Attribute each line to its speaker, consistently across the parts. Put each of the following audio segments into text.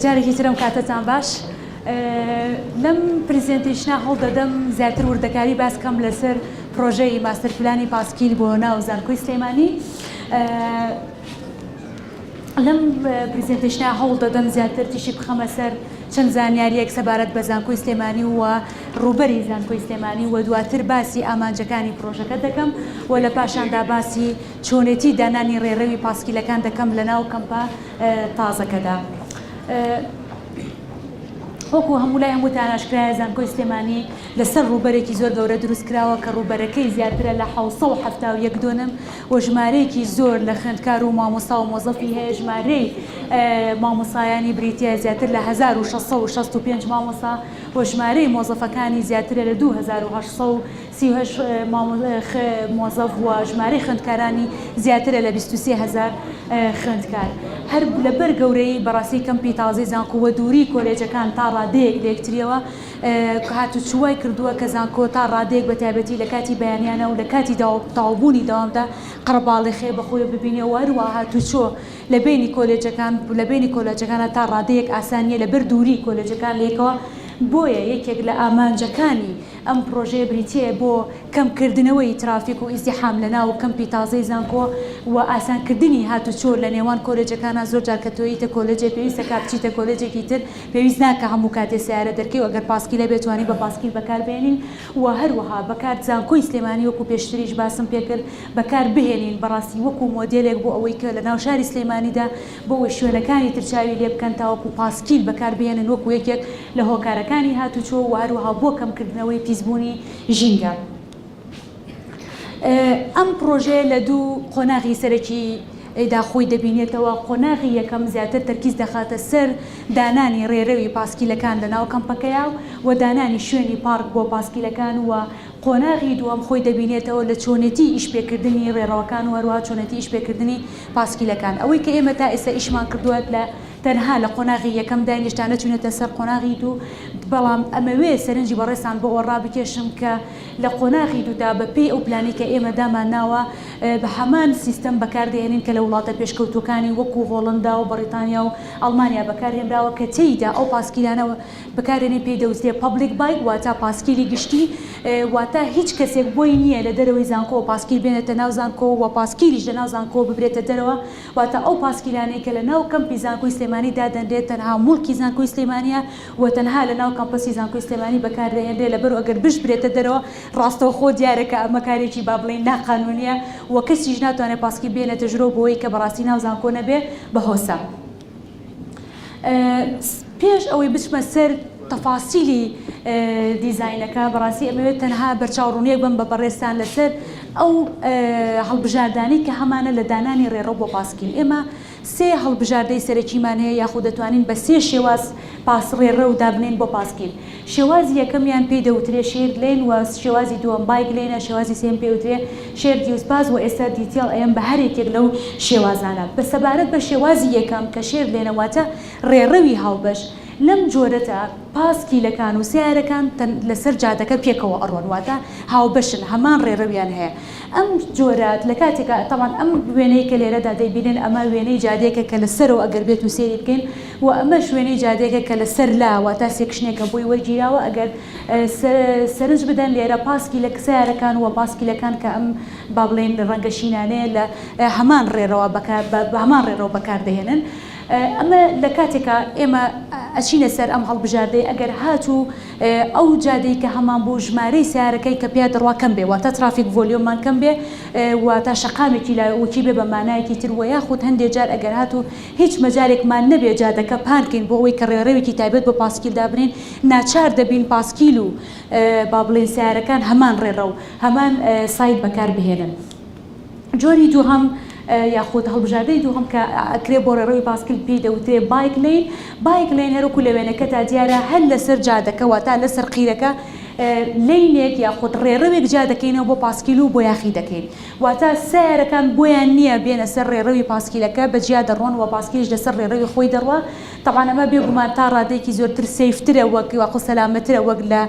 Speaker 1: جارێکی تر ئەم کاتەتان باش. لەم presentation ە هەوڵدەدەم زیاتر وردەکاری باس کەم لەسەر پرۆژەی ماستەر پلانی پاسکیل بۆ ناو زانکۆی سلێمانی. لەم presentation ە هەوڵ دەدەم زیاتر تیشک بخەمە سەر چەند زانیارییەک سەبارەت بە زانکۆی سلێمانی و ڕووبەری زانکۆی سلێمانی و دواتر باسی ئامانجەکانی پرۆژەکە دەکەم و لە پاشاندا باسی چۆنێتی دانانی ڕێڕەوی پاسکیلەکان دەکەم لە ناو کەمپە تازەکەدا. وەکو هەموو لای هەمووتان ئاشکرایە زانکۆی سلێمانی لەسەر ڕووبەرێکی زۆر گەورە دروست کراوە کە ڕووبەرەکەی زیاترە لە 771 دۆنم و ژمارەیەکی زۆر لە خوێندکار و مامۆستا و مۆزەفی هەیە ژمارەی مامۆسایانی بریتیە زیاتر لە 1665 مامۆستا و ژمارەی مۆزەفەکانی زیاترە لە 2838 مۆزەف و ژمارەی خوێندکارانی زیاترە لە 23 هەزار خوێندکار. هەر لەبەر گەورەیی بەڕاستی کەمپی تازەی زانکۆ و دووری کۆلێجەکان تا ڕادەیەک لە یەکتریەوە هاتوچوو وای کردووە کە زانکۆ تا ڕادەیەک بە تایبەتی لە کاتی بەیانیانە و لە کاتی تەواوبوونی دەوامدا قەرەباڵغی بە خۆیەوە ببینێ و هەروەها هاتوچۆ لە بەینی کۆلێجەکان لە بەینی کۆلێجەکانە تا ڕادەیەک ئاسان نییە لەبەر دووری کۆلێجەکان لە یەکەوە بۆیە یەکێک لە ئامانجەکانی ئەم پڕۆژەیە بریتییە بۆ کەمکردنەوەی ترافیک و ئیزدیحام لە ناو کەمپی تازەی زانکۆ و ئاسانکردنی هاتوچۆ لە نێوان کۆلێجەکانا، زۆر جار کە تۆییتە کۆلێجێ پێویستە کا بچیتە کۆلێجێکی تر پێویست ناکا هەموو کاتێ سەیارە دەرکەی و ئەگەر پاسکیل هەبێ توانی بە پاسکیل بەکار بێنین و هەروەها بەکار زانکۆی سلێمانی وەکو پێشتریش باسم پێکرد بەکار بهێنین بەڕاستی وەکو مۆدێلێک بۆ ئەوەی کە لە ناو شاری سلێمانیدا بۆ ئەوەی شوێنەکانی تر چاوی لێ بکەن تاوەکو پاسکیل بەکار بهێنن وەکو یەکێک لە هۆکارەکانی هاتوچۆ و هەروەها بۆ کەمکردنەوەی پیسبوونی ژینگە. ئەم پڕۆژەیە لە دوو قۆناغی سەرەکی دا خۆی دەبینێتەوە، قۆناغی یەکەم زیاتر تەرکیز دەخاتە سەر دانانی ڕێرەوی پاسکیلەکان لە ناو کەمپەکەیا و دانانی شوێنی پارک بۆ پاسکیلەکان و قۆناغی دووەم خۆی دەبینێتەوە لە چۆنێتی ئیشپێکردنی ڕێڕەوەکان و هەروەها چۆنێتی ئیشپێکردنی پاسکیلەکان. ئەوەی کە ئێمە تا ئێستا ئیشمان کردووە لە تەنها لە قۆناغی یەکەمداین هێشتا نەچوینەتە سەر قۆناغی دوو، بەڵام ئەمەوێ سەرنجی بەڕێزتان بۆ ئەوە ڕابکێشم کە لە قۆناغی دوودا بە پێی ئەو پلانەی کە ئێمە دامانناوە بە هەمان سیستەم بەکاردەهێنین کە لە وڵاتە پێشکەوتووەکانی وەکو هۆڵەندا و بەڕیتانیا و ئەڵمانیا بەکارهێنراوە کە تێیدا ئەو پاسکیلانە بەکارێنین پێی دەوترێ public bike واتا پاسکیلی گشتی واتا هیچ کەسێک بۆی نییە لە دەرەوەی زانکۆوە پاسکیل بێنێتە ناو زانکۆ و پاسکیلیش لە ناو زانکۆوە ببرێتە دەرەوە واتە ئەو پاسکیلانەی کە لە ناو کەمپی زانکۆی سلێمانی دادەنرێت تەنها موڵکی زانکۆی سلێمانیە و تەنها لە ناو کەمپەسی زانکۆی سلێمانی بەکاردەهێنرێت لەبەر ئەگەر بشبرێتە دەرەوە ڕاستەوخۆ دیارە کە ئەمە کارێکی با بڵێین ناقانونیە و کەسیش ناتوانێت پاسکیل بێنێتە ژورەوە بۆی کە بەڕاستی ناو زانکۆ نەبێ بە هۆسە. پێش ئەوەی بچمە سەر تەفاسیلی دیزاینەکە بەڕاستی ئەمەوێت تەنها بەرچاوڕوونیەک بم بە بەڕێزتان لەسەر ئەو هەڵبژاردانەی کە هەمانە لە دانانی ڕێڕەو بۆ پاسکیل ئێمە سێ هەڵبژاردەی سەرەکیمان هەیە یاخود دەتوانین بە سێ شێواز پاس ڕێڕەو دابنێین بۆ پاسکیل شێوازی یەکەمیان پێی دەوترێ shared lane و شێوازی دووەم bike lane ە شێوازی سێیەم پێی وترێ shared use path و ئێستا detail ئەیەم بە هەر یەکێک لەو شێوازانە بە سەبارەت بە شێوازی یەکەم کە shared lane ە واتە ڕێڕەوی هاوبەش لەم جۆرەدا پاسکیلەکان و سەیارەکان لەسەر جادەکە پێکەوە ئەڕۆن واتە هاوبەشن هەمان ڕێڕەویان هەیە ئەم جۆرە لە کاتێکا تەبعەن ئەم وێنەی کە لێرەدا دەیبینن ئەمە وێنەی جادەیەکە کە لە سەرەوە ئەگەر بێت و سەیری بکەین و ئەمەش وێنەی جادەیەکە کە لە سەر لا واتا section ێکە بۆی وەرگیراوە ئەگەر سەرنج بدەن لێرە پاسکیلە سەیارەکان و پاسکیلەکان کە ئەم با بڵێین ڕەنگە شینانەیە لە هەمان ڕێڕەوە بەکار بە هەمان ڕێڕەوە بەکاردەهێنن ئەمە لە کاتێکا ئێمە ئەچینە سەر ئەم هەڵبژاردەی ئەگەر هاتوو ئەو جادەی کە هەمان بوو ژمارەی سەیارەکەی کە پیا دەڕوا کەم بێ واتە traffic volume مان کەم بێ واتە شەقامێکی لاوەکی بێ بە مانایەکی تر وە یاخود هەندێ جار ئەگەر هاتوو هیچ مەجالێکمان نەبێ جادەکە پان کەین بۆ ئەوەی کە ڕێڕەوێکی تایبەت بۆ پاسکیل دابنێین ناچار دەبین پاسکیل و با بڵێین سەیارەکان هەمان ڕێڕەو هەمان side بەکار بهێنن. جۆری دووهەم یاخود هەڵبژاردەی دووهەم کە ئەکرێ بۆ ڕێڕەوی پاسکیل پێی دەوترێ bike lane، bike lane هەروەکو لە وێنەکەدا دیارە هەر لەسەر جادەکە واتا لەسەر قیرەکە. lane ێک یاخود ڕێڕەوێک جیا دەکەینەوە بۆ پاسکیل و بۆیاخی دەکەین. واتە سەیارەکان بۆیان نییە بێنە سەر ڕێڕەوی پاسکیلەکە بە جیا دەڕۆن و پاسکیلیش لەسەر ڕێڕەوی خۆی دەڕوا. تەبعەن ئەمە بێ گومان تا ڕادەیەکی زۆرتر safe ترە وەک یاخود سەلامەترە وەک لە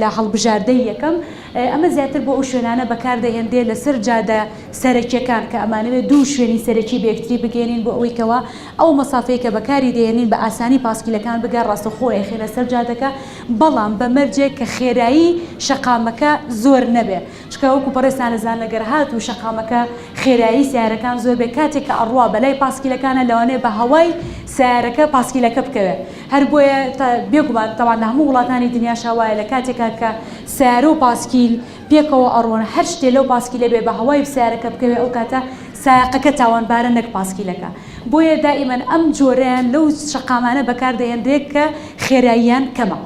Speaker 1: لە هەڵبژاردەی یەکەم. ئەمە زیاتر بۆ ئەو شوێنانە بەکار دەهێنرێ لەسەر جادە سەرەکیەکان کە ئەمانەوێ دوو شوێنی سەرەکی بە یەکتری بگەیەنین بۆ ئەوەی کەوا ئەو مەسافەی کە بەکاری دەهێنین بە ئاسانی پاسکیلەکان بگا ڕاستەوخۆ ئەیخەینە سەر جادەکە بەڵام بە مەرجێک کە خێرایی شەقامەکە زۆر نەبێ چونکە وەکو بەڕێزتان ئەزانن ئەگەر هاتوو شەقامەکە خێرایی سەیارەکان زۆر بێ کاتێک کە ئەڕوا بەلای پاسکیلەکانە لەوانەیە بە هەوای سەیارەکە پاسکیلەکە بکەوێ هەر بۆیە بێگومان تەبعەن لە هەموو وڵاتانی دنیاشا وایە لە کاتێکا کە سەیارە و پاسکیل پێکەوە ئەڕۆن هەر شتێ لەو پاسکیلە بێ بە هەوای سەیارەکە بکەوێ ئەو کاتە سایەقەکە تاوانبارە نەک پاسکیلەکە بۆیە دائیمەن ئەم جۆرەیان لەو شەقامانە بەکار دەهێنرێ کە خێراییان کەمە.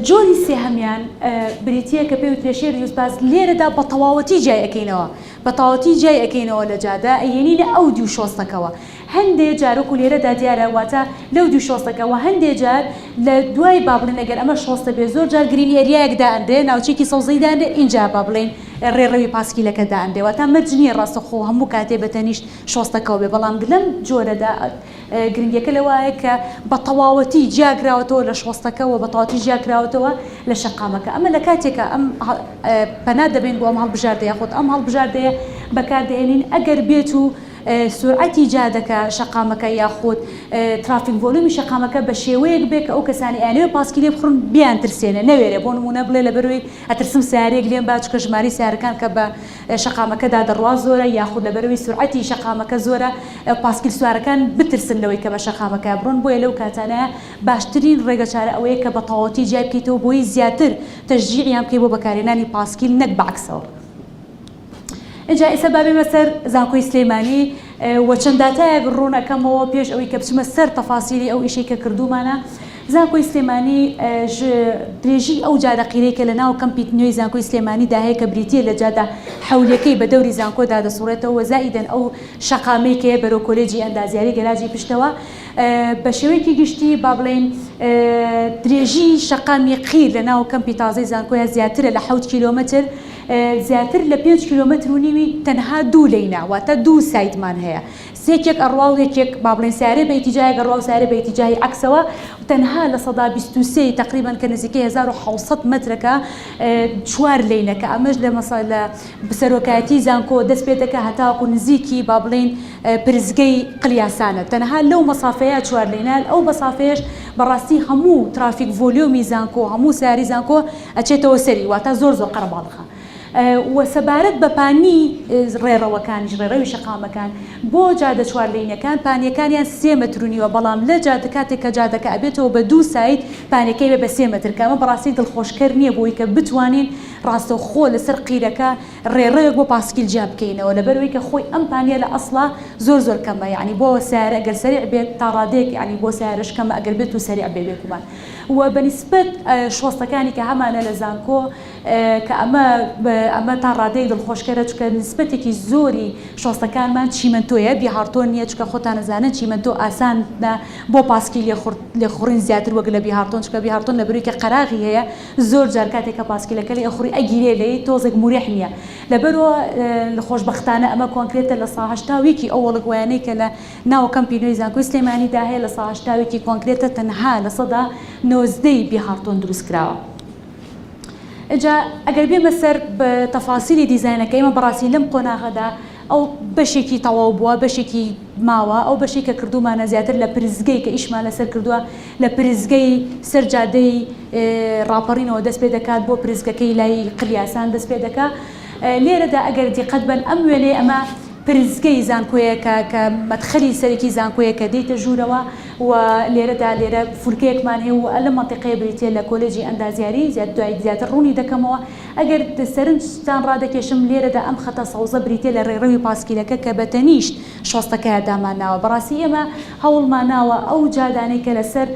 Speaker 1: جۆری سێهەمیان بریتییە کە پێی وترێ shared use path لێرەدا بە تەواوەتی جیای ئەکەینەوە بە تەواوەتی جیای ئەکەینەوە لە جادە ئەیێنینە ئەو دیو شۆستەکەوە هەندێ جار وەکو لێرەدا دیارە واتە لەو دیو شۆستەکەوە هەندێ جار لە دوای با بڵێین ئەگەر ئەمە شۆستە بێ زۆر جار green area یەک دائەنرێ ناوچەیەکی سەوزەی دانرێ ئینجا با بڵێین ڕێڕەوی پاسکیلەکە دائەنرێ واتە مەرج نییە ڕاستەوخۆ هەموو کاتێ بە تەنیشت شۆستەکەوە بێ بەڵام لەم جۆرەدا گرنگیەکە لەوایە کە بە تەواوەتی جیاکراوەتەوە لە شۆستەکە و بە تەواوەتی جیاکراوەتەوە لە شەقامەکە ئەمە لە کاتێکە ئەم پەنا دەبەین بۆ ئەم هەڵبژاردە یاخود ئەم هەڵبژاردەیە بەکاردەهێنین ئەگەر بێت و سورعەتی جادەکە شەقامەکە یاخود traffic volume ی شەقامەکە بە شێوەیەک بێ کە ئەو کەسانی ئەیانەوێ پاسکی لێ بخوڕن بیان ترسێنێ نەوێرێ بۆ نمونە بڵێ لەبەرەوەی ئەترسم سەیارەیەک لێم با چونکە ژمارەی سەیارەکان کە بە شەقامەکەدا دەڕوا زۆرە یاخود لەبەرەوەی سورعەتی شەقامەکە زۆرە پاسکیل سوارەکان بترسن لەوەی کە بە شەقامەکە بڕۆن بۆیە لەو کاتانەیە باشترین ڕێگەچارە ئەوەیە کە بە تەواوەتی جیای بکەیتەوە بۆی زیاتر تەشجیعیان بکەی بۆ بەکارهێنانی پاسکیل نەک بە عەکسەوە. ئینجا ئێستا با بێمە سەر زانکۆی سلێمانی و چەند داتایەک ڕوون ئەکەمەوە پێش ئەوەی کە بچمە سەر تەفاسیلی ئەو ئیشەی کە کردوومانە. زانکۆی سلێمانی درێژی ئەو جادە قیرەی کە لە ناو کەمپی نوێی زانکۆی سلێمانیدا هەیە کە بریتییە لە جادە حەولیەکەی بە دەوری زانکۆدا دەسوڕێتەوە و زائیدەن ئەو شەقامەی کە بەرەو کۆلێجی ئەندازیاری گەراجی پشتەوە بە شێوەیەکی گشتی با بڵێین درێژی شەقامی قیر لە ناو کەمپی تازەی زانکۆیا زیاترە لە حەوت کیلۆمەتر زیاتر لە پێنج کیلۆمەتر و نیوی تەنها دوو lane ە واتە دوو side مان هەیە یەکێک ئەڕوا و یەکێک با بڵێین سەیارەی بە ئیتیجاهێک ئەڕوا و سەیارەی بە ئیتیجاهی عەکسەوە تەنها 23% ی تەقریبەن کە نزیکەی 1700 مەترەکە چوار lane ە کە ئەمەش لە مەسا لە سەرۆکایەتی زانکۆ دەست پێ دەکا هەتاوەکو نزیکی با بڵێین پرسگەی قلیاسانە تەنها لەو مەسافەیە چوار lane ە ئەو مەسافەیەش بەڕاستی هەموو traffic volume ی زانکۆ هەموو سەیارەی زانکۆ ئەچێتەوە سەری واتە زۆر زۆر قەرەباڵخە وە سەبارەت بە پانی ڕێڕەوەکانیش ڕێڕەوی شەقامەکان بۆ جادە چوار lane ەکان پانیەکانیان سێ مەتر و نیوە بەڵام لە جادە کاتێک کە جادەکە ئەبێتەوە بە دوو side پانیەکەی بێ بە سێ مەتر کە ئەمە بەڕاستی دڵخۆشکەر نییە بۆی کە بتوانین ڕاستەوخۆ لەسەر قیرەکە ڕێڕەوێک بۆ پاسکیل جیا بکەینەوە لەبەرئەوەی کە خۆی ئەم پانیە لە ئەسڵا زۆر زۆر کەمە یەعنی بۆ سەیارە ئەگەر سەریع بێت تا ڕادەیەک یەعنی بۆ سەیارەش کەمە ئەگەر بێت و سەریع بێ بێگومان و بە نیسبەت شۆستەکانی کە هەمانە لە زانکۆ کە ئەمە ئەمە تا ڕادەیەک دڵخۆشکەرە چونکە نیسبەتێکی زۆری شۆستەکانمان چیمەنتۆیە بیهارتۆن نییە چونکە خۆتان ئەزانن چیمەنتۆ ئاسانە بۆ پاسکیل لێخوڕین زیاتر وەک لە بیهارتۆن چونکە بیهارتۆن لەبەرئەوەی کە قەراغی هەیە زۆر جار کاتێک کە پاسکیلەکە لێ ئەخوڕی ئەگیرێ لێی تۆزێک موریح نییە لەبەرئەوە خۆشبەختانە ئەمە کۆنکرێتە لە سا 81 ی ئەو walkway انەی کە لە ناو کەمپی نوێی زانکۆی سلێمانیدا هەیە لە سا 81 ی کۆنکرێتە تەنها لە سەدا نۆزدەی بیهارتۆن دروست کراوە. ئینجا ئەگەر بێمە سەر تەفاسیلی دیزاینەکە ئێمە بەڕاستی لەم قۆناغەدا ئەو بەشێکی تەواو بووە بەشێکی ماوە ئەو بەشەی کە کردوومانە زیاتر لە پرسگەی کە ئیشمان لەسەر کردووە لە پرسگەی سەر جادەی ڕاپەڕینەوە دەست پێ دەکات بۆ پرسگەکەی لای قلیاسان دەست پێ دەکا لێرەدا ئەگەر دیقەت بەن ئەم وێنەی ئەمە پرسگەی زانکۆیە کە کە مەدخەلی سەرەکی زانکۆیە کە دێیتە ژوورەوە و لێرەدا لێرە فولکەیەکمان هەیە و لەم مەنتیقەیە بریتیە لە کۆلێجی ئەندازیاری زیاد دوای زیاتر ڕوونی دەکەمەوە ئەگەر سەرنجتان ڕادەکێشم لێرەدا ئەم خەتە سەوزە بریتیە لە ڕێڕەوی پاسکیلەکە کە بە تەنیشت شۆستەکەیا دامانناوە بەڕاستی ئێمە هەوڵماناوە ئەو جادانەی کە لەسەر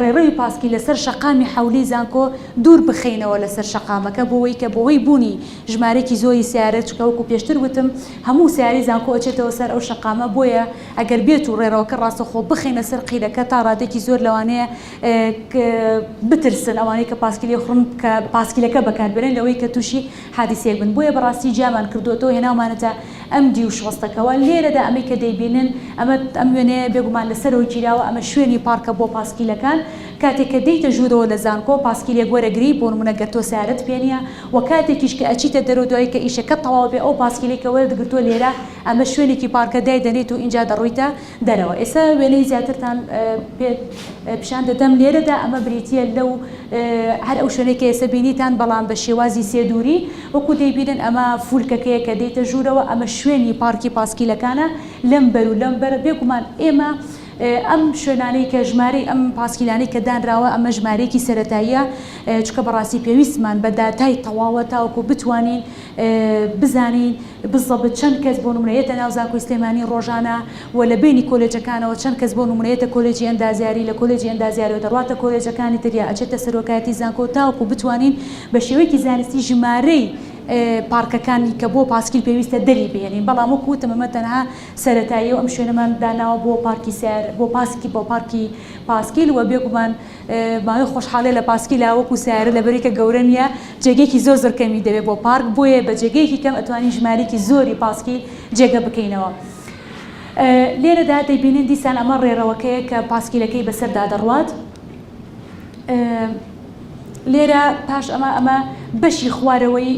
Speaker 1: ڕێڕەوی پاسکیل لەسەر شەقامی حەولی زانکۆ دوور بخەینەوە لەسەر شەقامەکە بۆوەی کە بەهۆی بوونی ژمارەیەکی زۆری سەیارە چونکە وەکو پێشتر وتم هەموو سەیارەی زانکۆ ئەچێتەوە سەر ئەو شەقامە بۆیە ئەگەر بێت و ڕێڕەوەکە ڕاستەوخۆ بخەینە سەر قیرەکە. پاسکیلەکە تا ڕادەیەکی زۆر لەوانەیە بترسن ئەوانەی کە پاسکیلی خوڕن کە پاسکیلەکە بەکاربێنن لەوەی کە تووشی حادیسەیەک بن بۆیە بەڕاستی جیامان کردووەتەوە هێناومانەتە ئەم دیو شۆستەکەوە لێرەدا ئەمەی کە دەیبینن ئەمە ئەم وێنەیە بێگومان لەسەرەوە گیراوە ئەمە شوێنی پارکە بۆ پاسکیلەکان کاتێک کە دێیتە ژوورەوە لە زانکۆ پاسکیلێک وەرەگری بۆ نمونە گەر تۆ سەیارەت پێ نییە وە کاتێکیش کە ئەچیتە دەرەوە دوای کە ئیشەکەت تەواو بێ ئەو پاسکیلەی کە وەرت گرتووە لێرە ئەمە شوێنێکی پارکە دایدەنێیت و ئینجا دەڕۆیتە دەرەوە ئێستا وێنەی زیاترتان پێ پیشان دەدەم لێرەدا ئەمە بریتییە لەو هەر ئەو شوێنەی کە ئێستا بینیتان بەڵام بە شێوازی سێ دووری وەکو دەیبینن ئەمە فولکەکەیە کە دێیتە ژوورەوە ئەمە شوێنی پارکی پاسکیلەکانە لەم بەر و لەم بەر بێگومان ئێمە ئەم شوێنانەی کە ژمارەی ئەم پاسکیلانەی کە دانراوە ئەمە ژمارەیەکی سەرەتاییە چونکە بەڕاستی پێویستمان بە داتای تەواوە تاوەکو بتوانین بزانین بزەبت چەند کەس بۆ نمونە یەتە ناو زانکۆی سلێمانی ڕۆژانە و لە بەینی کۆلێجەکانەوە چەند کەس بۆ نمونە یەتە کۆلێجی ئەندازیاری لە کۆلێجی ئەندازیاریەوە دەڕواتە کۆلێجەکانی تر یا ئەچێتە سەرۆکایەتی زانکۆ تاوەکو بتوانین بە شێوەیەکی زانستی ژمارەی پارکەکانی کە بۆ پاسکیل پێویستە دەری بهێنین بەڵام وەکو وتم ئەمە تەنها سەرەتاییە و ئەم شوێنەمان داناوە بۆ پارکی سەیار بۆ پاسکی بۆ پارکی پاسکیل و بێگومان ماوەی خۆشحاڵیە لە پاسکیلا وەکو سەیارە لەبەری کە گەورە نیە جێگەیەکی زۆر زۆر کەمی دەوێت بۆ پارک بۆیە بە جێگەیەکی کەم ئەتوانین ژمارەیەکی زۆری پاسکیل جێگە بکەینەوە لێرەدا دەیبینن دیسان ئەمە ڕێڕەوەکەیە کە پاسکیلەکەی بەسەردا دەڕوات. لێرە پاش ئەمە ئەمە بەشی خوارەوەی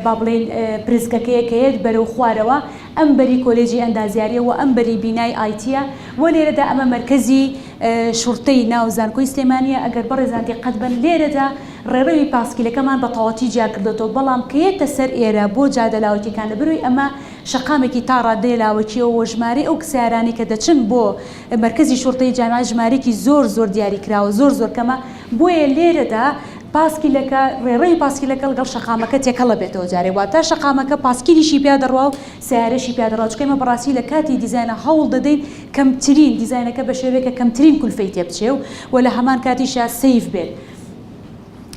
Speaker 1: با بڵێین پرسگەکەیە کە یەت بەرەو خوارەوە ئەم بەری کۆلێجی ئەندازیاریە و ئەم بەری بینای IT یە و لێرەدا ئەمە مەرکەزی شوڕتەی ناو زانکۆی سلێمانیە ئەگەر بەڕێزان دیقەت بەن لێرەدا ڕێڕەوی پاسکیلەکەمان بە تەواوەتی جیا کردۆتەوە بەڵام کە یەتە سەر ئێرە بۆ جادە لاوەکیەکان لەبەرئەوەی ئەمە شەقامێکی تا ڕادەیە لاوەکیە و ژمارەی ئەو سەیارانەی کە دەچن بۆ مەرکەزی شوڕتەی جامیعە ژمارەیەکی زۆر زۆر دیاری کراوە زۆر زۆر کەمە بۆیە لێرەدا پاسکیلەکە ڕێڕەوی پاسکیلەکە لەگەڵ شەقامەکە تێکەڵە بێتەوە جارێ واتە شەقامەکە پاسکیلیشی پیا دەڕوا و سەیارەشی پیا دەڕوا چونکە ئێمە بەڕاستی لە کاتی دیزاینە هەوڵ دەدەین کەمترین دیزاینەکە بە شێوەیەکە کەمترین کولفەی تێ بچێ و وە لە هەمان کاتیشا safe بێت.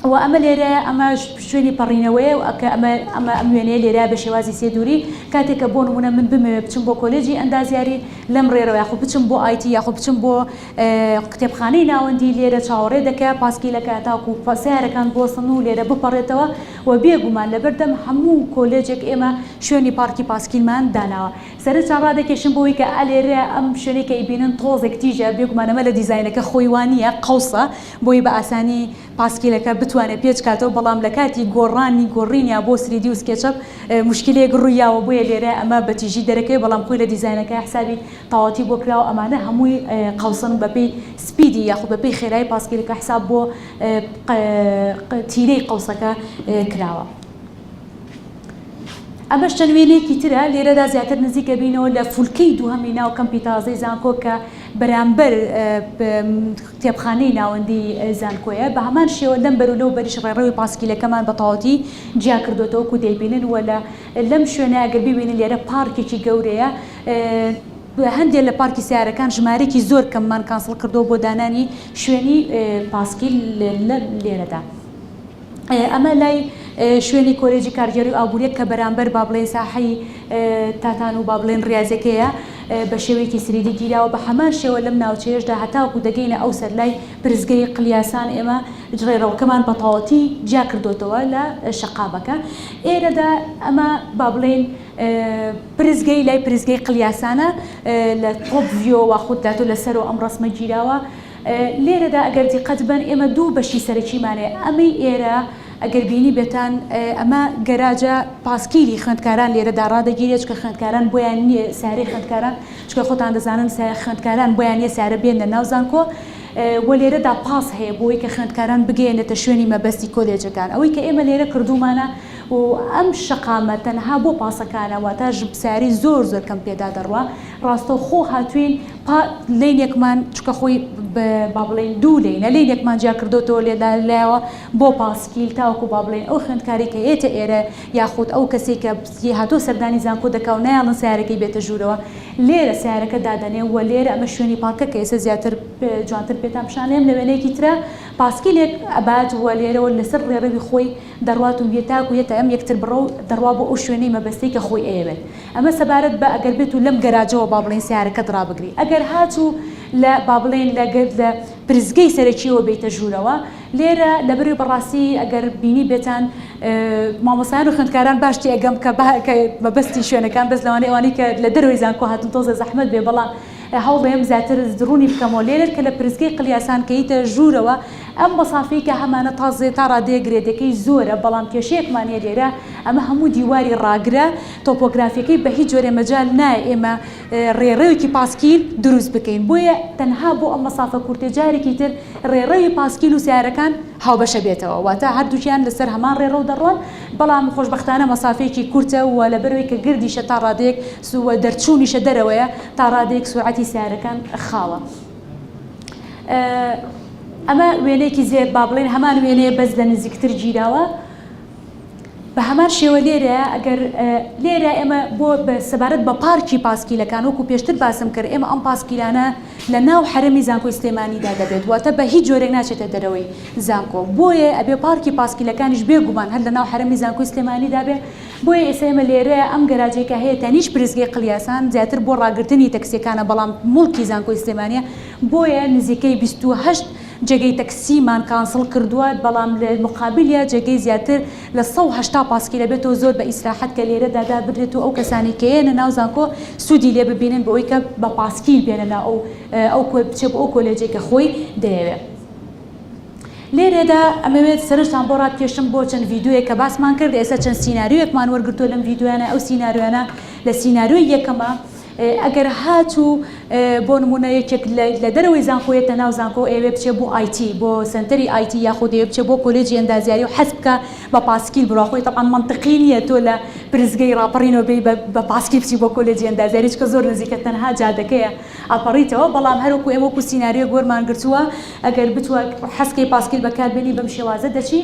Speaker 1: و ئەمە لێرەیە ئەمە شوێنی پەڕینەوەیە و کە ئەمە ئەمە ئەم وێنەیە لێرە بە شێوازی سێ دووری کاتێک کە بۆ نمونە من بمەوێ بچم بۆ کۆلێجی ئەندازیاری لەم ڕێرەوە یاخۆ بچم بۆ IT یاخۆ بچم بۆ قوتێبخانەی ناوەندی لێرە چاوەڕێ دەکە پاسکیلەکە تاکو سەیارەکان بوەستن و لێرە بپەڕێتەوە و بێگومان لەبەردەم هەموو کۆلێجێک ئێمە شوێنی پارکی پاسکیلمان داناوە سەرنجتان ڕادەکێشم بۆ ئەوەی کە ئەلێرە ئەم شوێنەی کە ئەیبینن تۆزێک تیژە بێگومان ئەمە لە دیزاینەکە خۆی وا نییە قەوسە بۆی بە ئاسانی پاسکیلەکە بتوانێت پێچ کاتەوە بەڵام لە کاتی گۆڕانی گۆڕینیا بۆ 3D و SketchUp موشکیلەیەک ڕووی یاوە بۆیە لێرە ئەمە بە تیژی دەرەکەوێت بەڵام خۆی لە دیزاینەکە حسابی تەواوەتی بۆ کراوە ئەمانە هەمووی قەوسن بەپێی speed ی یاخود بەپێی خێرایی پاسکیلەکە حساب بۆ تیرەی قەوسەکە کراوە. ئەمەش چەند وێنەیەکی ترە، لێرەدا زیاتر نزیک ئەبینەوە لە فولکەی دووهەمی ناو کەمپی تازەی زانکۆ کە بەرامبەر کتێبخانەی ناوەندی زانکۆیە، بە هەمان شێوە لەم بەر و لەو بەریش ڕێڕەوی پاسکیلەکەمان بە تەواوەتی جیا کردۆتەوە وەکو دەیبینن و لە لەم شوێنە ئەگەر بیبینن لێرە پارکێکی گەورەیە هەندێک لە پارکی سەیارەکان ژمارەیەکی زۆر کەممان cancel کردووە بۆ دانانی شوێنی پاسکیل لێرەدا. ئەمە لای شوێنی کۆلێجی کارگێڕی و ئابووریە کە بەرامبەر با بڵێین ساحەی تاتان و با بڵێن ڕیازەکەیە بە شێوەیەکی 3D گیراوە بە هەمان شێوە لەم ناوچەیەشدا هەتاوەکو دەگەینە ئەو سەر لای پرسگەی قلیاسان ئێمە ڕێڕەوەکەمان بە تەواوەتی جیا کردۆتەوە لە شەقامەکە ئێرەدا ئەمە با بڵێین پرسگەی لای پرسگەی قلیاسانە لە top view واخود داتۆ لەسەرەوە ئەم ڕەسمە گیراوە لێرەدا ئەگەر دیقەت بەن ئێمە دوو بەشی سەرەکیمان هەیە، ئەمەی ئێرە ئەگەر بینیبێتان ئەمە گەراجە پاسکیلی خوێندکاران لێرەدا ڕادەگیرێت چونکە خوێندکاران بۆیان نییە سەیارەی خوێندکاران چونکە خۆتان دەزانن خوێندکاران بۆیان نییە سەیارە بێننە ناو زانکۆ و لێرەدا پاس هەیە بۆی کە خوێندکاران بگەیەنێتە شوێنی مەبەستی کۆلێجەکان ئەوەی کە ئێمە لێرە کردوومانە و ئەم شەقامە تەنها بۆ پاسەکانە واتە سەیارەی زۆر زۆر کەم پێدا دەڕوا ڕاستەوخۆ هاتووین پا lane ێکمان چونکە خۆی با بڵێین دوو lane ە lane ێکمان جیا کردۆتەوە لێ لایەوە بۆ پاسکیل تاوەکو با بڵێین ئەو خوێندکارەی کە یێتە ئێرە یاخود ئەو کەسەی کە هاتووە سەردانی زانکۆ دەکا و نایەڵن سەیارەکەی بێتە ژوورەوە لێرە سەیارەکە دادەنێ و لێرە ئەمە شوێنی پارکە کە ئێستا زیاتر جوانتر پێتان پیشان ئەیەم لە وێنەیەکی ترا پاسکیلێک ئەبات و لێرەوە لەسەر ڕێڕەوی خۆی دەڕوات و تاکو یەتە ئەم یەکتر بڕە و دەڕوا بۆ ئەو شوێنەی مەبەستەی کە خۆی ئەیەوێت. ئەمە سەبارەت بە ئەگەر بێت و لەم گەراجەوە با بڵێین سەیارەکەت ڕابگری. ئەگەر هاتوو. لە با بڵێین لە لە پرسگەی سەرەکیەوە بێیتە ژوورەوە لێرە لەبەرەوەی بەڕاستی ئەگەر بینی بێتان مامۆستایان و خوێندکاران باش تێئەگەم کە کە مەبەستی شوێنەکان بەس لەوانەیە ئەوانەی کە لە دەرەوەی زانکۆ هاتن تۆزێ زەحمەت بێ بەڵام هەوڵێم زیاتر ڕوونی بکەمەوە لێرە کە لە پرسگەی قلیاسان کە یتە ژوورەوە ئەم مەسافەی کە هەمانە تازێ تا ڕادەیەک grade ەکەی زۆرە بەڵام کێشەیەکمان هەیە لێرە ئەمە هەموو دیواری ڕاگرە تۆپۆگرافیەکەی بە هیچ جۆرێ مەجال نایە ئێمە ڕێڕەوێکی پاسکیل دروست بکەین بۆیە تەنها بۆ ئەم مەسافە کورتە جارێکی تر ڕێڕەوی پاسکیل و سەیارەکان هاوبەشە بێتەوە واتە هەردووکیان لەسەر هەمان ڕێڕەو دەڕۆن بەڵام خۆشبەختانە مەسافەیەکی کورتە و لەبەرئەوەی کە گردیشە تا ڕادەیەک و دەرچوونیشە دەرەوەیە تا ڕادەیەک سورعەتی سەیارەکان خاوە. ئەمە وێنەیەکی زێر با بڵێین هەمان وێنەیە بەس لە نزیکتر گیراوە. بە هەمان شێوە لێرە ئەگەر لێرە ئێمە بۆ سەبارەت بە پارکی پاسکیلەکان وەکو پێشتر باسم کرد ئێمە ئەم پاسکیلانە لە ناو حەرەمی زانکۆی سلێمانیدا دەبێت واتە بە هیچ جۆرێک ناچێتە دەرەوەی زانکۆ بۆیە ئەبێ پارکی پاسکیلەکانیش بێگومان هەر لە ناو حەرەمی زانکۆی سلێمانیدا بێ بۆیە ئێستا ئێمە لێرە ئەم گەراجەی کە هەیە تەنیشت پرسگەی قلیاسان زیاتر بۆ ڕاگرتنی تەکسیەکانە بەڵام موڵکی زانکۆی سلێمانیە بۆیە نزیکەی 28 جێگەی تەکسیمان cancel کردووە، بەڵام لە مقابلیا جێگەی زیاتر لە 180 پاسکیل ئەبێتەوە زۆر بە ئیسراحەت کە لێرەدا دابنرێت و ئەو کەسانەی کە یەنە ناو زانکۆ سوودی لێ ببینن بۆ ئەوەی کە بە پاسکیل بێنە ناو ئەو ئەو بچێ بۆ ئەو کۆلێجەی کە خۆی دەیەوێ. لێرەدا ئەمەوێت سەرنجتان بۆ ڕابکێشم بۆ چەند ڤیدیۆیەک کە باسمان کرد، ئێستا چەند سیناریۆیەکمان وەرگرتووە لەم ڤیدیۆیانە، ئەو سیناریۆیانە لە سیناریۆی یەکەمە ئەگەر هاتوو بۆ نموونە یەکێک لە دەرەوەی زانکۆ یەتە ناو زانکۆ ئەیەوێ بچێ بۆ IT بۆ سەنتەری IT یاخود ئەیەوێ بچێ بۆ کۆلێجی ئەندازیاری و حەز بکا بە پاسکیل بڕوا خۆی تەبعەن مەنتقی نییە تۆ لە پرسگەی ڕاپەڕینەوە بێی بە پاسکیل بچی بۆ کۆلێجی ئەندازیاری چونکە زۆر نزیکە تەنها جادەکەیە ئەپەڕیتەوە بەڵام هەر وەکو ئێمە وەکو سیناریۆیەک وەرمان گرتووە ئەگەر بتوە حەزکەی پاسکیل بەکار بێنی بەم شێوازە دەچی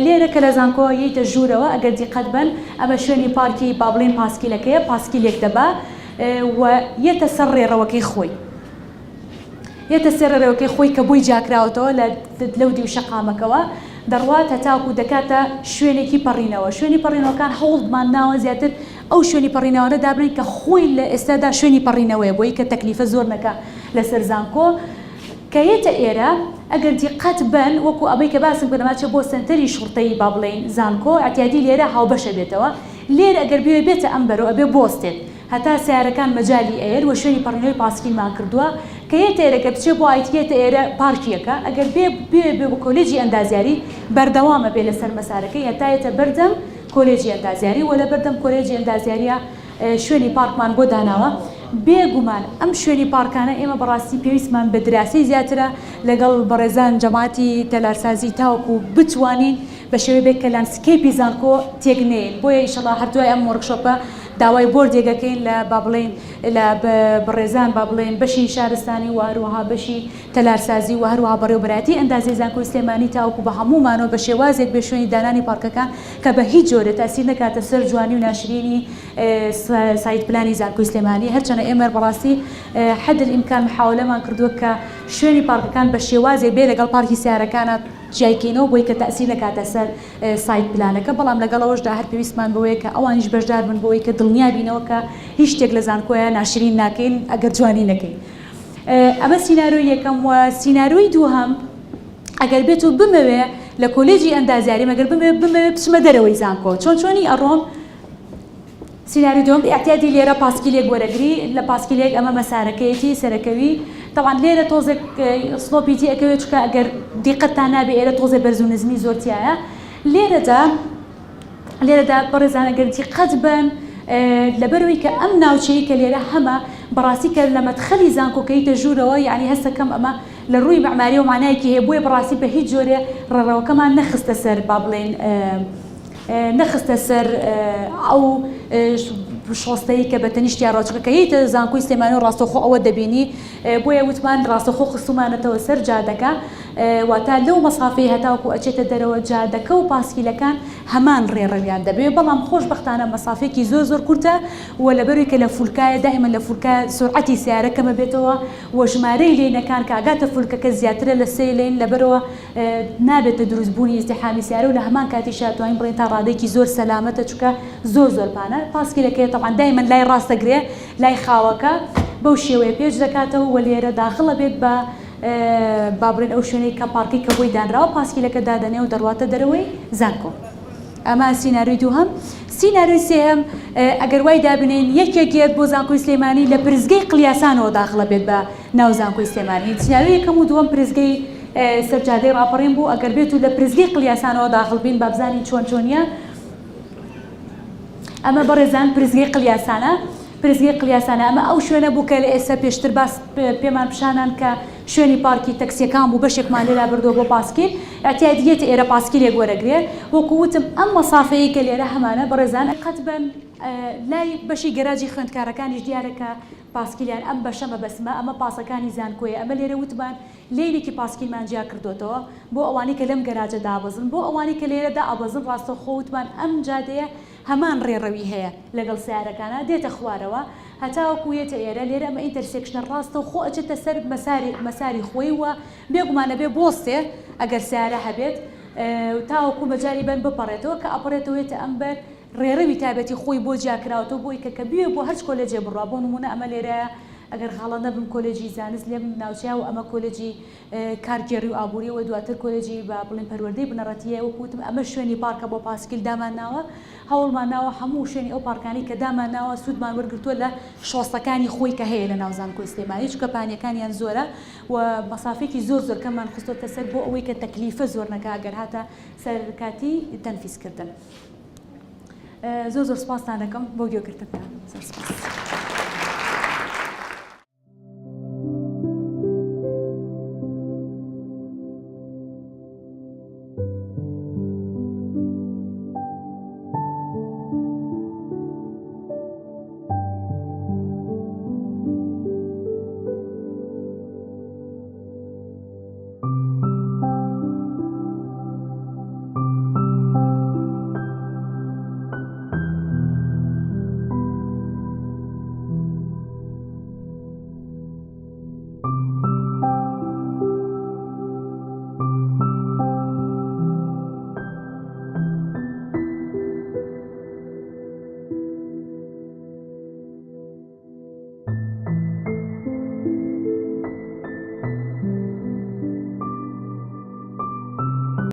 Speaker 1: لێرە کە لە زانکۆ یەیتە ژوورەوە ئەگەر دیقەت بەن ئەمە شوێنی پارکی با بڵێین پاسکیلەکەیە پاسکیلێک دەبا و یەتە سەر ڕێڕەوەکەی خۆی یەتە سەر ڕێڕەوەکەی خۆی کە بۆی جیاکراوەتەوە لە لەو دیو شەقامەکەوە دەڕوات هەتاکو دەکاتە شوێنێکی پەڕینەوە شوێنی پەڕینەوەکان هەوڵمان ناوە زیاتر ئەو شوێنی پەڕینەوانە دابنین کە خۆی لە ئێستادا شوێنی پەڕینەوەیە بۆی کە تەکلیفە زۆر نەکا لەسەر زانکۆ کە یەتە ئێرە ئەگەر دیقەت بەن وەکو ئەمەی کە باسم کرد ئەمە چێ بۆ سەنتەری شوڕتەیی با بڵێین زانکۆ ئیعتیادی لێرە هاوبەشە بێتەوە لێرە ئەگەر بێ بێتە ئەم بەرۆ ئەبێ بۆستێت هەتا سەیارەکان مەجالی ئەیەن وە شوێنی پەڕینەوەی پاسکیلمان کردووە کە یەتە ئێرە گەر بچێ بۆ IT یەتە ئێرە پارکیەکە ئەگەر بێ بێ بێ بۆ کۆلێجی ئەندازیاری بەردەوام ئەبێ لەسەر مەسارەکەی هەتا یەتە بەردەم کۆلێجی ئەندازیاری وە لە بەردەم کۆلێجی ئەندازیاریە شوێنی پارکمان بۆ داناوە بێ گومان ئەم شوێنی پارکانە ئێمە بەڕاستی پێویستمان بە دراسەی زیاترە لەگەڵ بەڕێزان جەماعەتی تەلارسازی تاوەکو بتوانین بە شێوەی بێت کە landscape ی زانکۆ تێک نەیەین بۆیە ئیشەڵا هەر دوای ئەم workshop ە داوای board ێک ئەکەین لە با بڵێین لە بەڕێزان با بڵێین بەشی شارستانی و هەروەها بەشی تەلارسازی و هەروەها بەڕێوەبەرایەتی ئەندازەی زانکۆی سلێمانی تاوەکو بە هەموومانەوە بە شێوازێک بێ شوێنی دانانی پارکەکان کە بە هیچ جۆرێ تاسیر نەکاتە سەر جوانی و ناشرینی site plan ی زانکۆی سلێمانی هەرچەنە ئێمە بەڕاستی حد الامکان محاولەمان کردووە کە شوێنی پارکەکان بە شێوازێک بێ لەگەڵ پارکی سیارەکانە جیایکەینەوە بۆی کە تاسیر نەکاتە سەر site plan ەکە بەڵام لەگەڵ ئەوەشدا هەر پێویستمان بەوەیە کە ئەوانیش بەشدار بن بۆی کە دڵنیا بینەوە کە هیچ شتێک لە زانکۆیە ناشرین ناکەین ئەگەر جوانی نەکەین. ئەمە سیناریۆی یەکەم و سیناریۆی دووهەم ئەگەر بێت و بمەوێ لە کۆلێجی ئەندازیاریم ئەگەر بمەوێ بمەوێ بچمە دەرەوەی زانکۆ چۆن چۆنی ئەڕۆم سیناریۆی دووەم ئیعتیادی لێرە پاسکیلێک وەرەگری لە پاسکیلێک ئەمە مەسارەکەیەتی سەرەکەوی تەوان لێرە تۆزێک slope ی تی ئەکەوێت چونکە ئەگەر دیقەتتان نابێ ئێرە تۆزێ بەرز و نزمی زۆر تایە لێرەدا لێرەدا بەڕێزان ئەگەر دیقەت بەن لەبەرەوەی کە ئەم ناوچەی کە لێرە هەمە بەڕاستی کە لە مەدخەلی زانکۆکەیتە ژوورەوە یعنی هەستەکەم ئەمە لە ڕووی مەعماریەوە مانایەکی هەیە بۆیە بەڕاستی بە هیچ جۆرێ ڕێڕەوەکەمان نەخستە سەر با بڵێین نەخستە سەر ئەو شۆستەی کە بە تەنیشتیا ڕۆ چونکە کە یەیتە زانکۆی سلێمانی و ڕاستەوخۆ ئەوە دەبینی بۆیە وتمان ڕاستەوخۆ خستومانەتەوە سەر جادەکە واتە لەو مەسافەی هەتاوەکو ئەچێتە دەرەوە جادەکە و پاسکیلەکان هەمان ڕێڕەویان دەبێ بەڵام خۆشبەختانە مەسافەیەکی زۆر زۆر کورتە و لەبەروی کە لە فولکایە دائیمەن لە فولکا سورعەتی سەیارە کەمە بێتەوە و ژمارەی lane ەکان کە ئەگاتە فولکەکە زیاترە لە سێ lane لەبەرەوە نابێتە دروست بوونی ئیزدیحامی سەیارە و لە هەمان کاتیشا توانین بڵێین تا ڕادەیەکی زۆر سەلامەتە چونکە زۆر زۆر پانە پاسکیلەکەیە تەبعەن دایمەن لای ڕاست دەگرێ لای خاوەکە. بەو شێوەیە پێچ دەکاتەوە و لێرە داخڵ ئەبێت بە با بڵێن ئەو شوێنەی کە پارکی کە بۆی دانراوە پاسکیلەکە دادەنێ و دەڕواتە دەرەوەی زانکۆ. ئەمە سیناریۆی دووهەم. سیناریۆی سێهەم ئەگەر وای دابنێین یەکێک یەت بۆ زانکۆی سلێمانی لە پرسگەی قلیاسانەوە داخڵە بێت بە ناو زانکۆی سلێمانی. سیناریۆی یەکەم و دووەم پرسگەی سەر جادەی ڕاپەڕین بوو ئەگەر بێت و لە پرسگەی قلیاسانەوە داخڵ بین با بزانین چۆن چۆنیە. ئەمە بەڕێزان پرسگەی قلیاسانە. پرسگەی قلیاسانە ئەمە ئەو شوێنە بوو کە لە ئێستا پێشتر باس پێمان پیشانان کە شوێنی پارکی تەکسیەکان بوو بەشێکمان لێ لابردووە بۆ پاسکیل ئیعتیاد یەتە ئێرە پاسکیلێک وەرەگرێ وەکو وتم ئەم مەسافەیەی کە لێرە هەمانە بەڕێزان قەت بن لای بەشی گەراجی خوێندکارەکانیش دیارە کە پاسکیلیان ئەم بەشە مەبەستمە ئەمە پاسەکانی زانکۆیە ئەمە لێرە وتمان lane ێکی پاسکیلمان جیا کردۆتەوە بۆ ئەوانەی کە لەم گەراجە دابەزن بۆ ئەوانەی کە لێرە دائەبەزن ڕاستەوخۆ وتمان ئەم جادەیە هەمان ڕێڕەوی هەیە لەگەڵ سەیارەکانا دێتە خوارەوە هەتاوەکو یەتە ئێرە لێرە ئەمە intersection ە ڕاستەوخۆ ئەچێتە سەر مەساری مەساری خۆی و بێگومان ئەبێ بۆستێ ئەگەر سەیارە هەبێت تاوەکو مەجالی بەن بپەڕێتەوە کە ئەپەڕێتەوە یەتە ئەم بەر ڕێڕەوی تایبەتی خۆی بۆ جیا کراوەتەوە بۆی کە کە بیوێ بۆ هەرچ کۆلێجێ بڕوا بۆ نمونە ئەمە لێرەیە ئەگەر غەڵەت نەبم کۆلێجی زانست لەم ناوچەیە و ئەمە کۆلێجی کارگێڕی و ئابووریە و دواتر کۆلێجی با بڵێین پەروەردەی بنەڕەتییە، وەکو وتم ئەمە شوێنی پارکە بۆ پاسکیل دامان ناوە، هەوڵمان ناوە هەموو شوێنی ئەو پارکانەی کە دامان ناوە سوودمان وەرگرتووە لە شۆستەکانی خۆی کە هەیە لە ناو زانکۆی سلێمانی چونکە پانییەکانیان زۆرە و مەسافەیەکی زۆر زۆر کەممان خستۆتە سەر بۆ ئەوەی کە تەکلیفە زۆر نەکا ئەگەر هاتە سەر کاتی تەنفیزکردن. زۆر زۆر سوپاستان دەکەم بۆ گوێگرتنتان. زۆر سوپاس.